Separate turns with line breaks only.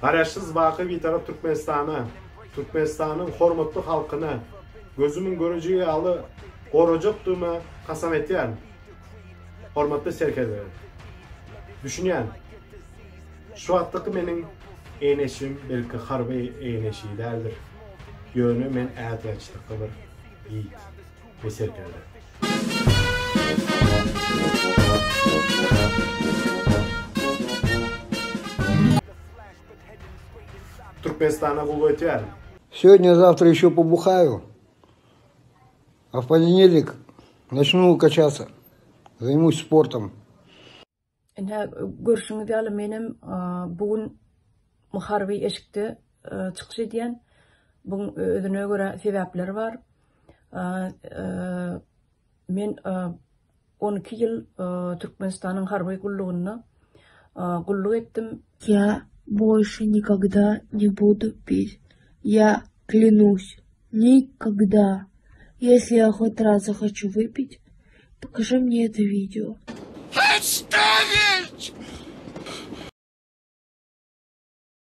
Garaşsyz baky Bitarap Türkmenistana, Türkmenistanyň hormatly halkyna gözümiň göreji ýaly gorajakdygyma kasam etýärin. Hormatly serkerdeler! Düşünýän, şu wagtdaky meniň egin-eşigim belki harby egin-eşigi däldir, ýöne men ätiýaçdaky bir ýigit we serkerde. Türkmenistana gulluk etýärin.
Сегодня завтра еще побухаю, а в понедельник начну качаться, займусь спортом.
Ine, görşüňiz ýaly, menem bu gün harby eşikde çykyş edýän. Buň özüne görä sebäpleri bar. Men 12 ýyl Türkmenistanyň harby gullugynda gulluk etdim.
Я больше никогда не буду пить. Я клянусь, никогда. Если я хоть раз захочу выпить, покажи мне это видео.
Отставить!